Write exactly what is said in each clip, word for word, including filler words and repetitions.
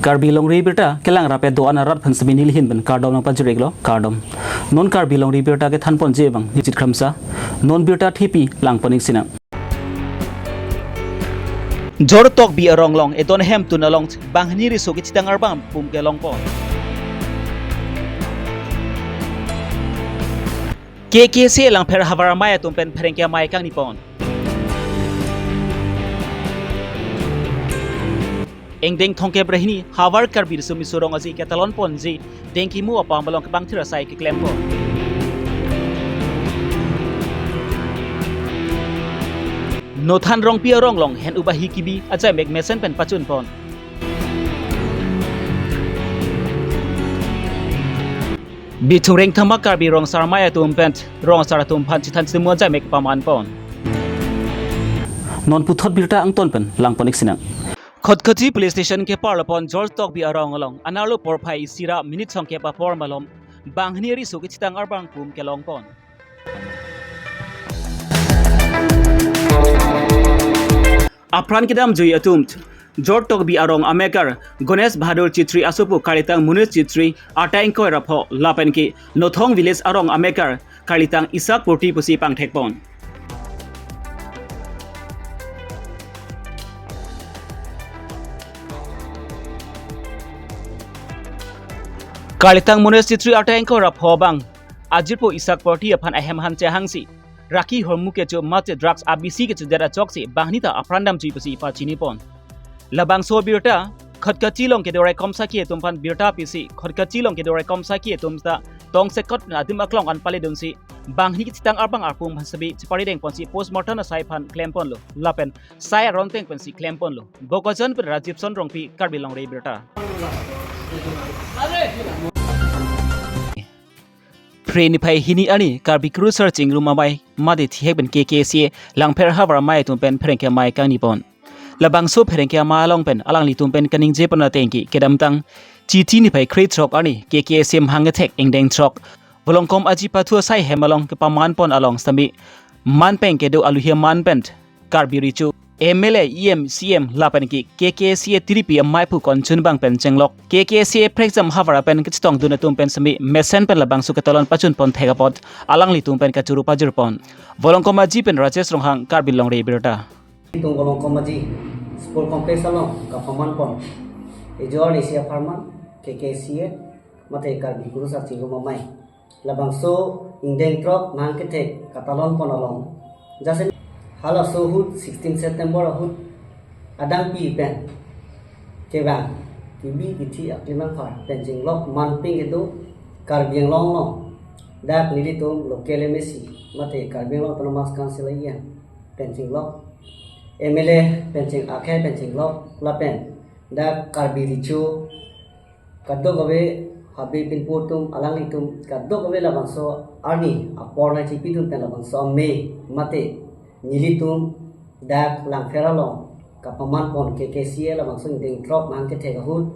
Karbi Longri Abirta kelang rap-et do-an arat aphan semi nelihin pen kardom nangpajir-iklo, kardom. Non Karbi Longri Abirta kethanponji abang Nijit Kramsa, non birta thepi langpon-ik sinang. Jor Tokbi arong along edon hemtun along banghini riso kechitang arbang pum kelongpon. K K C A Langpher ahavar amei atum pen pherangke amei kangnipon. Ingdeng thomkep ra hini havar Karbi Riso Miso Rong Aje ketalonponji dengkimu apam along kebang thir asai keklempon. Nothan Rongpi arong along hen ubahi kibi ajaimek mesen pen pachunpon. Bithung Rengtham a Karbi rong asar amei atum pen rong asar atum aphan chethan chemu ajaimek pamanpon. Non puthot birta angton pen langpon-ik sinang. Khatkhati Police Station keparlopon Jor Tokbi arong along anerlo porphai isi ra minute thomkep apor malom banghini riso kechitang arbang pum kelongpon. Apran kedamjui atum, Jor Tokbi arong amekar Ganesh Bahadur Chetri asopo karlitang Munis Chetri, arta ingkoi ra pho, lapen ke Nothong Village arong amekar karlitang Isak Porti pusi pangthekpon. Karlitang Munis Chetri arta ingkoi ra pho abang ajirpo Isak Porti aphan ahem aphan chehangsi raki hormu kecho mate drugs abisi kechodet ajoksi banghini ta apran damjui pusi pachinipon. Labangso birta Khatkhati along kedo raikom asakhi atum aphan birta pisi, Khatkhati along kedo raikom asakhi atum ta tongsekot pen adim aklong an paledunsi banghini kechitang arbang arpum aphan semi cheparidengponsi postmortem asai aphan klemponlo, lapen sai aron teng pensi klemponlo. Bokajan pen Rajibson Rongpi, Karbi Longri Abirta. Phre niphai hini arni Karbi Kurusar Chingrum Amei mate thihek pen K K C A Langpher ahavar amei atum pen pherangke amei kangnipon. Labangso pherangke amei along pen alanglitum pen kaningjepon ateng ke kedamtang Chiti niphai krethrok arni K K C A mahang kethek ingdeng throk Volongkom Aji pathu asai hem along kepamanpon along semi manpeng kedo aluhi aman pen Karbi Recho, M L A, E M, C M lapen ke K K C A tiripi amei aphu konchun abang pen chenglok K K C A prekjam ahavar pen kechetongdun atum pen semi mesen pen labangso ketalon pachunpon thek apot alanglitum pen kachoro pajirpon. Volongkom Aji pen Rajesh Ronghang, Karbi Longri Abirta. Tung Volongkom Aji Sport Complex along kapamanpon ejor isi apharman K K C A mate Karbi Kurusar Chingrum Amei labangso ingdeng throk mahang kethek katalonpon along, jasemet halaso ahut sixteen September ahut adangpi pen kevang kibi kithi aklimang phar pen chenglok manpeng kedo Karbi Anglong along dak nelitum local M A C mate Karbi Anglong Autonomous Council A M pen chenglok, M L A pen cheng akhei pen chenglok, lapen dak Karbi Recho kadokave Habe Pinpo atum alanglitum kadokave labangso arni apor nangchipidun pen labangso amei mate nelitum dak Langpher along kapamanpon K K C A labangso ingdeng throk mahang kethek ahut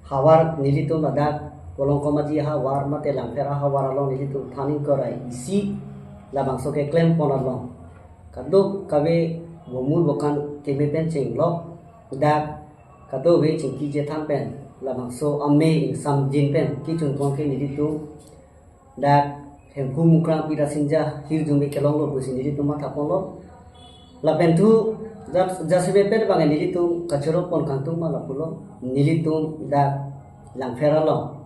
havar nelitum ladak Volongkom Aji ahavar mate Langpher ahavar along nelitum than ingkoi ra isi labangso keklempon along kadokave bomul bokan keme pen chenglok dak kadokave chingki chethan pen labangso amei ingsamjin pen kechunpon ke nelitum dak Hemphu Mukrang Pirasinja hirjume kelonglo pusi nelitum mathaponlo. Lapen thu jas-, jasemet pen abang nelitum kachoropon kangtung ma lapulo, nelitum dak Langpher along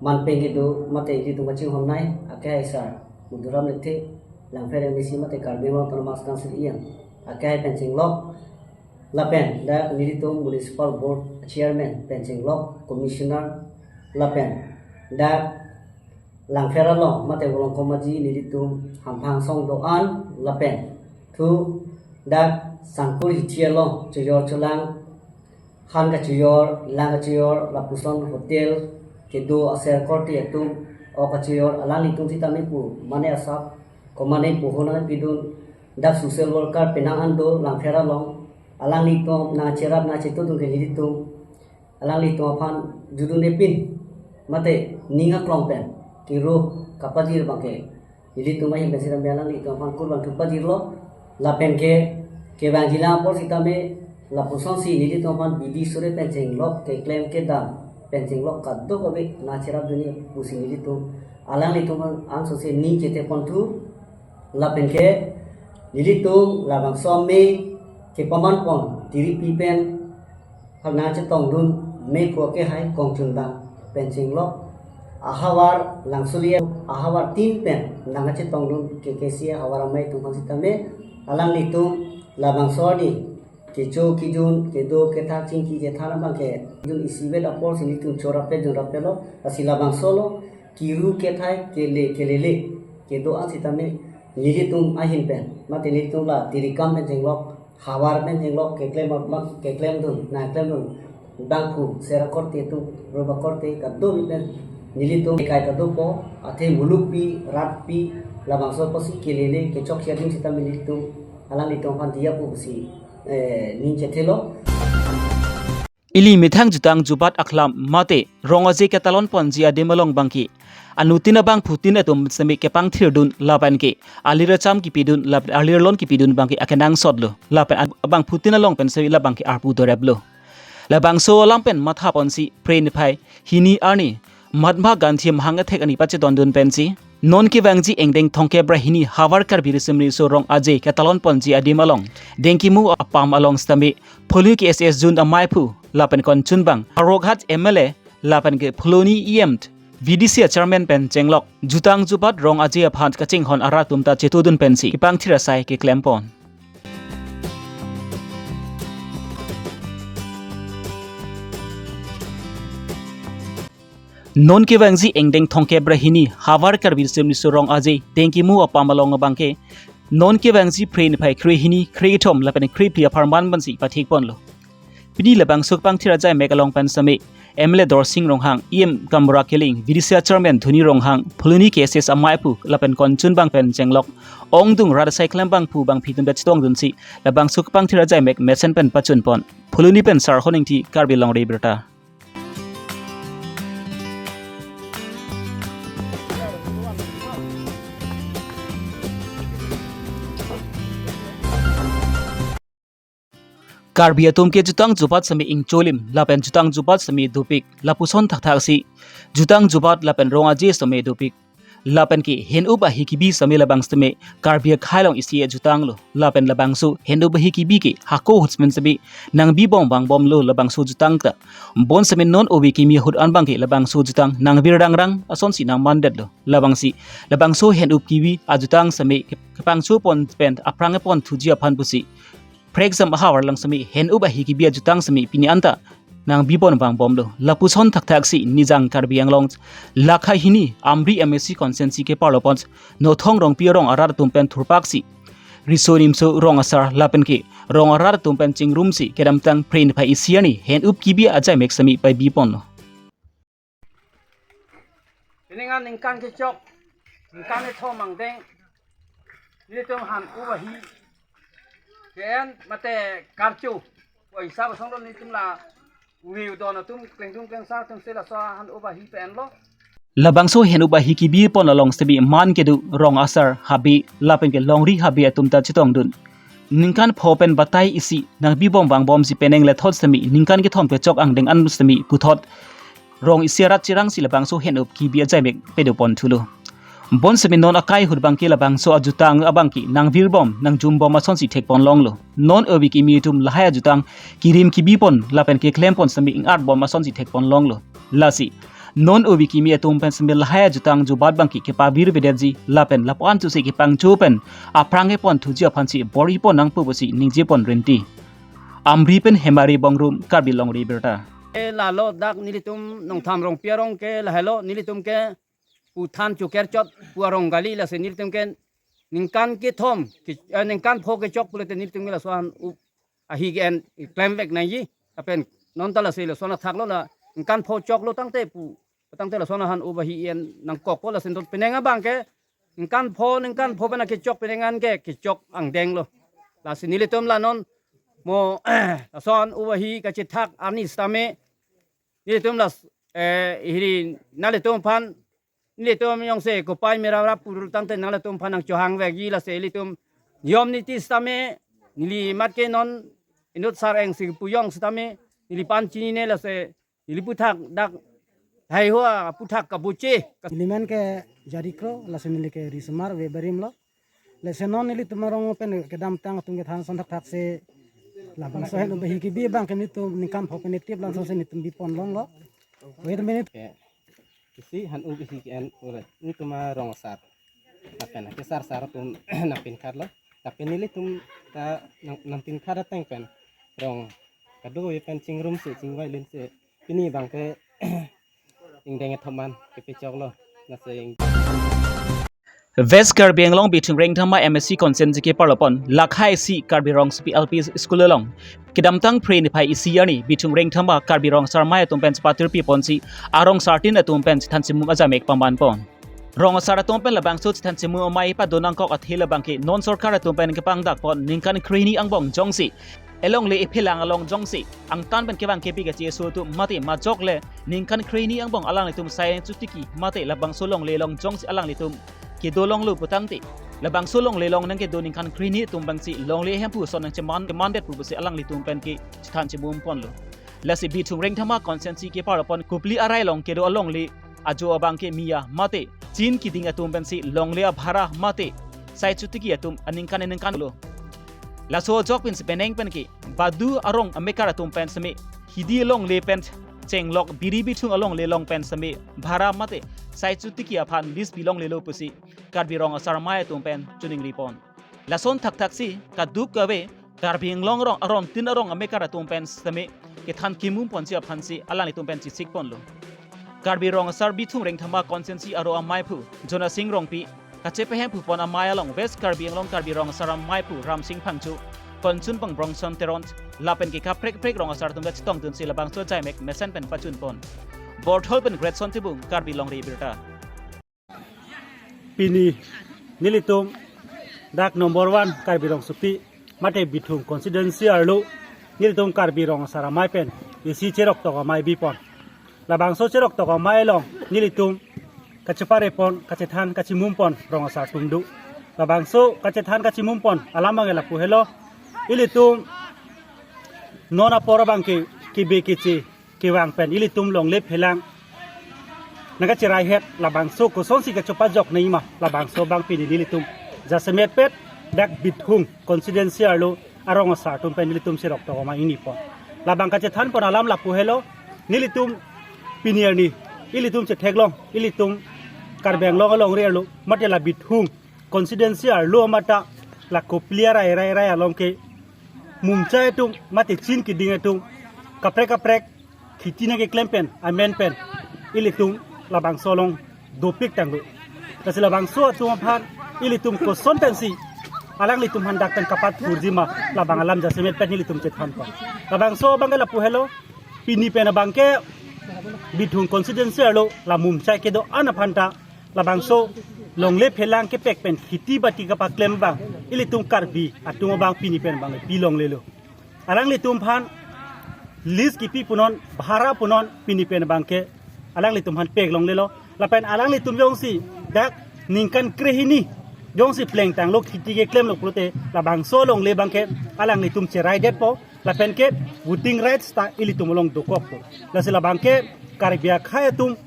manpeng kedo mate nelitum kachinghonnei akhei sar Madhuram Lekthe, Langpher M A C mate Karbi Anglong Autonomous Council E M akhei pen chenglok, lapen dak nelitum Municipal Board Chairman pen chenglok, Commissioner, lapen dak Langpher along mate Volongkom Aji nelitum hamphang song do-an lapen thu dak Sangkur Hithi along chojor cholang, han kachojor, lang kachojor, lapuson hotel kedo aser korte atum ok kachojor alanglitum sitame pu mane asap komatne pu honang pidun, dak social worker penang an do Langpher along, alanglitum nangcherap nangchetudun ke nelitum alanglitum aphan judun epin mate ning aklong pen kiro kapajir abang ke nelitum ahin pen sitame alanglitum aphan kurvangthu pajirlo, lapen ke kevangjilang apor sitame Lapusonsi nelitum aphan bidi sore pen chenglok keklem kedam pen chenglok kadokave nangcherapdunji pusi nelitum alanglitum aphan ansose ning chethe ponthu. Lapen ke nelitum labangso amei kepaman pon tiripi pen aphan nangchetongdun, mei ko ke hai kongchundang pen chenglok ahavar langsuli ahavar tin pen nangchetongdun K K C ahavar amei atum aphan sitame alanglitum labangso arni kecho kejun kedo kethak chingki chethan abang ke jun isivet apor si nelitum chorap pe junrap pe lo, lasi labangso lo kiru kethai kele kelele kedo-an sitame nelitum ahin pen mate nelitum la tirikam pen chenglok havar pen chenglok keklem abang keklemdun nangklemdun bangphu sera korte atum roba korte kadokave pen nelitum ekai kadopo athe mulukpi ratpi labangso apotsi kelele kechok shading sitame nelitum alanglitum aphan diya pusi eh, ning chethelo. Ili methang jutang jubat akhlam mate rong aje ketalon ponji adim along abangke anuttin abangphutin atum sitame kepangthirdun lapen ke alir acham kipidun lapen alir lon kipidun abangke akenangsot lo lapen abangphutin along pen sitame labangke arpu dorep lo. Labangso alam pen matha ponsi Phre niphai hini arni Mahatma Gandhi amahang athek ani pachetondun pensi non kevangji ingdeng thomkep ra hini havar Karbi Riso Nimso Rong Aje ketalon ponji adim along Dengkimu apam along sitame Phuloni K S S Zone amaiphu lapen konchunbang Ronghat M L A lapen ke Phuloni E M V D C a chairman pen chenglok jutang jubat rong aje aphan kachinghon arat atum ta chetodun pensi kepangthir asai keklem pon. Non kevangji ingdeng thomkep ra hini havar Karbi Riso Nimso Rong Aje Dengkimu apam along abangke non kevangji Phre niphai kre hini kre kethom lapen kre phli apharman pensi pathik ponlo. Pini labangso kepangthir ajai mek along pen sitame M L A Dorsing Ronghang, E M Gamra Killing, V D C a chairman Dhoni Ronghang, Phuloni K S S amaiphu lapen konchunbang pen chenglok ongdung rat asai klembangphu bangphi atum ta chetongdunsi labangso kepangthir ajai mek mesen pen pachun pon. Phuloni pen Sarhon Ingti, Karbi Longri Abirta. Karbi atum ke jutang jubat sitame ingcholim lapen jutang jubat sitame dopik lapuson thakthaksi jutang jubat lapen rong aje sitame dopik. Lapen ke hen-up ahi kebi sitame labang sitame Karbi akhei along isi ajutang lo. Lapen labangso hen-up ahi kebi ke hako ahut sitame sitame nangbi bom vangbom lo labangso jutang ta. Bonsitame non ove kimi ahut an abangke labangso jutang nangvir rangrang asonsi nangmandet lo. Labangsi labangso hen-up kebi ajutang sitame kepangcho pon pen aphrang eponthuji aphan pusi Phre exam ahavar along sitame hen-up ahi kebi ajutang sitame pini anta nangbi bom vangbom lo. Lapuson thakthaksi Nijang Karbi Anglong lakha hini Amri M A C constituency keparlo pon Nothong Rongpi arong arat atum pen thurpaksi Riso Nimso Rong Asar lapen ke rong arat atum pen chingrumsi kedamtang Phre niphai isi arni hen-up kebi ajai mek sitame paibi ponlo. Pining an ningkan kechok, ningkan kethom angdeng, nelitum han-up ahi ke-en mate karcho, oi sa basong don nelitum la uri udon atum klengdung klengsar atum si laso han-up ahi pen lo. Labangso hen-up ahi kebi pon along sitame man kedo rong asar habe lapen ke longri habe atum ta chetongdun. Ningkan pho pen batai isi nangbi bom vangbomsi penang lethot sitame ningkan kethom kechok angdeng an sitame puthot rong isi arat chirangsi labangso hen-up kebi ajai mek pado ponthulo. Bonsitame non akai ahut abangke labangso ajutang abangke nangvir bom nangjum bom asonsi thek pon longlo. Non ove kimi atum lahai ajutang kirim kebi pon lapen keklem pon sitame ing-art bom asonsi thek pon longlo. Lasi non ove kimi atum pen sitame lahai ajutang jubat abangke kepavir vedetji lapen lapu-an thusi kepangcho pen aphrang eponthuji aphansi bor-i pon nangpo pusi ningje pon rinti. Amri pen Hemari Bongrung, Karbi Longri Abirta. E lalo dak nelitum Nongtham Rongpi arong ke lahelo nelitum ke pu than choker chot pu arong kali, lasi nelitum ke ningkan kethom ke, eh, ningkan pho kechok pulote nelitum ke laso han-up ahi ke-en klem vek nangji. Lapen non ta lasi lason athak lo la ningkan pho choklo tangte pu tangte lason han-up ahi en nangkokpo, lasi non penang abangke ningkan pho ningkan pho pen akechok penang an ke kechok angdeng lo. Lasi nelitum la non mo lason han-up ahi kachethak arni sitame nelitum la, eh, hiri nanglitum aphan nelitum jongsi kopai mera rap purul tangte nanglitum aphan nangchohang vekji, lasi ilitum niyom niti sitame neli mat ke non inut sar eng si pu jong sitame neli pan chinine, lasi neli aphuthak dak hai hoa aphuthak kabuche. Neli men ke Jari Kro, lasi neli ke Risamar Webarim lo. Lasi non nelitum arong pen kedamtang atum kethan ason thakthaksi labangso ahin ubahi kebi abang ke nelitum ningkan pho pen nitip langsung si nelitum bipon longlo. Wait a minute. Ke, isi han ubahi ke-en ure. Nelitum arong asar. Lapen ke sar sar atum nangpinkhatlo. Lapen nelitum ta nang, nangpinkhat ateng pen rong kadokave pen chingrumsi chingvailinsi pini abang ke ingdeng ethom an kepechoklo. Lasi ing- West Karbi Anglong Bithung Rengthama M A C constituency keparlopon, lakhai isi Karbi Rongsopi L P School along kedamtang Phre niphai isi arni Bithung Rengthama Karbi Rong Asar Amei atum pen chepatirpiponsi arong asartin atum pen chethan chimum ajamek pamanpon. Rong asar atum pen labangso chethan chimum amei pado nangkok athe labang ke non sorkar atum pen kepangdakpon ningkan krehini angbong jongsi elongle ephelang along jongsi angtan pen kevang kepi kacheso atum mate majok le ningkan krehini angbong alanglitum sai chotiki mate labangso longle along jongsi alanglitum kedo longlo putangte, labangso longle along nangkedo ningkan krehini atum abangsi longle hemphu ason nangcheman kemandetpo pusi alanglitum pen ke chethan chimumponlo. Lasi Bithung Rengthama constituency keparlopon Kopili arai along kedo alongle ajo abang ke miya mate chin kiding atum pensi longle abhara mate sai chotiki atum aningkan aningkanlo. Laso ajok pensi penang pen ke badu arong amekar atum pen seme hidi alongle pen chenglok biri bithung alongle along pen seme bhara mate sai chotiki aphan lease pilonglelo pusi Karbi Rong Asar Amei atum pen chiningripon. Lason thakthaksi kadokave Karbi Anglong arong arongtin arong amekar atum pen seme kethan kimumponji aphansi alanglitum pen chesikponlo. Karbi Rong Asar Bithung Rengthama constituency arong ameiphu Jonasing Rongpi, kachepahemphupon amei along West Karbi Anglong Karbi Rong Asar ameiphu Ramsing Phangcho, konchunbang Bronson Teron, lapen ke kaprek kaprek rong asar atum kachetongdunsi labangso ajaimek mesen pen pachunpon. Borthol pen Greatson Tibung, Karbi Longri Abirta. Pini nelitum dak number one Karbi Rongsopi mate Bithung constituency arlo nelitum Karbi Rong Asar Amei pen isi cheroktok amei bipon. Labangso cheroktok amei along nelitum kacheparepon, kachethan kachimumpon rong asar atum do. Labangso kachethan kachimumpon alam abang ke lapu helo. Ilitum non apor abang ke kebe keche kevang pen ilitum longle phelang nangkacheraihet, labangso kosonsi kachepajok nangji ma, labangso abang pini nelitum jasemetpet dak Bithung constituency arlo arong asar atum pen nelitum cheroktok amei ingnipon. Labang kachethanpon alam lapu helo, nelitum pini arni ilitum chetheklong, ilitum Karbi Anglong alongri arlo mate la Bithung constituency arlo mate la Kopili arai arai arai along ke mumchai atum mate chin kiding atum kaprek kaprek kheti nangkeklem pen amen pen ilitum labangso along dopik tanglo. Lasi labangso atum aphan ilitum koson pensi alanglitum aphan dak pen kapathurji ma, labang alam jasemet pen ilitum chethanpon. Labangso abang ke lapu helo, pini pen abang ke Bithung constituency arlo la mumchai kedo-an aphan ta labangso longle phelang kepek pen kheti bati kapaklem abang ilitum Karbi atum abang pini pen abang pilonglelo. Alanglitum aphan lease kipi punon, bhara punon, pini pen abang ke alanglitum aphan peklonglelo. Lapen alanglitum jongsi dak ningkan krehini jongsi plengtanglo, kheti keklemlo pulote labangso longle abang ke alanglitum cheraidetpo. Lapen ke voting rights ta ilitum along dokokpo. Lasi labang ke Karbi akhei atum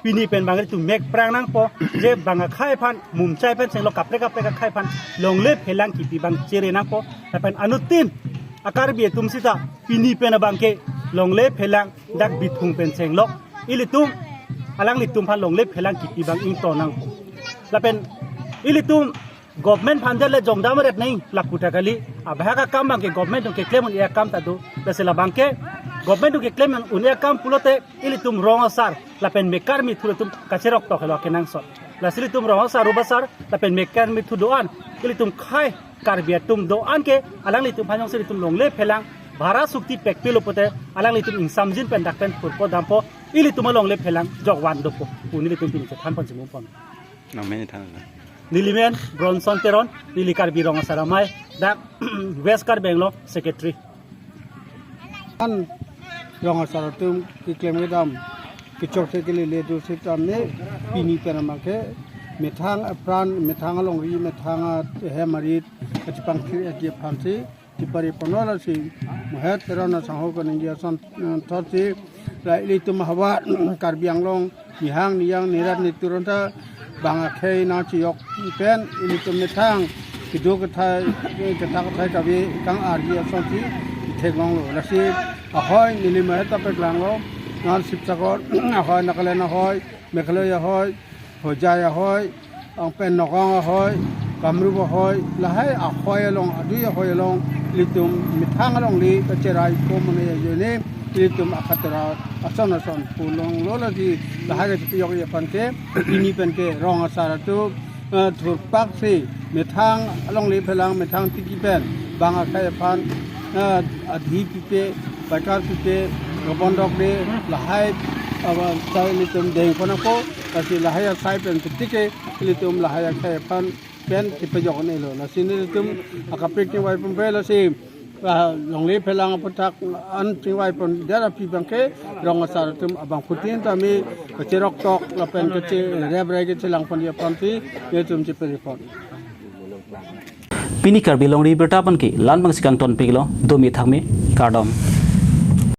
pini pen abang ilitum mek prang nangpo, je bang akhei aphan mumchai pen chenglok kaprek kaprek akhei aphan longle phelang kipi abang chere nangpo. Lapen anuttin a-Karbi atum sita pini pen abang ke longle phelang dak Bithung pen chenglok ilitum alanglitum aphan longle phelang kipi abang ington nangpo. Lapen ilitum government aphan jale jongdam ret nangji lapu ta kali, abahak akam abang ke government atum keklem un-e akam ta do. Lasi labang ke government atum keklem un-e akam pulote ilitum rong asar lapen mekar mithu atum kacheroktok helo kenangsot. Lasi ilitum rong asar, rubasar lapen mekar mithu do-an, ilitum khei Karbi atum do-an ke alanglitum aphan jongsi ilitum longle phelang bhara sukti pekpelo pulote alanglitum ingsamjin pen dak pen purpo dampo, ilitum alongle phelang jokvan dopo pu nelitum pini chethanpon chimumpon. Nangmen than. Neli men Bronson Teron, neli Karbi Rong Asar Amei dak West Karbi Anglong secretary. An rong asar atum keklem kedam kechok the kelele do sitame pini pen abang ke methang apran, methang alongri, methang ahem arit kachepangthir edi aphansi Pari pano lasi muhet Teron asangho kaningje ason, eh, thotsi la ilitum havar Karbi Anglong nihang niyang nirat nitur anta bang akhei nangchijok pen ilitum methang kedo kethai, kethak kethai kave kang-arji asonsi itheklonglo. Lasi ahoi neli muhet ta paklanglo, non Sibsagar ahoi, Nagaland ahoi, Meghalaya ahoi, Hojai ahoi, anpen Nagaon ahoi, Kamrup ahoi, lahai ahoi along, adui ahoi along, ilitum methang alongle kacherai ko mane ajoine, ilitum akatora ason ason pulonglo. Lasi lahai kachepajokji aphan ke, pini pen ke rong asar atum, eh, thurpaksi methang alongle phelang methang tiki pen bang akhei aphan, eh, adhi pipe, paikar pipe, robondok de, lahai, aba, sai ilitum dengpon ako, lasi lahai asai pen tiki ke ilitum lahai akhei aphan pen chepajok-un-elo. Lasi nelitum akapik chingvai ponpe, lasi, ah, longle phelang aputhak an chingvai pon dera pi abang ke rong asar atum abangphutin tame kacherok tok lapen kacherep rai kachelang ponji aphansi nelitum chepere pon. Pini Karbi Longri Abirta pen ke la-an abangsi kangtonpiklo, dome thakme, kardom.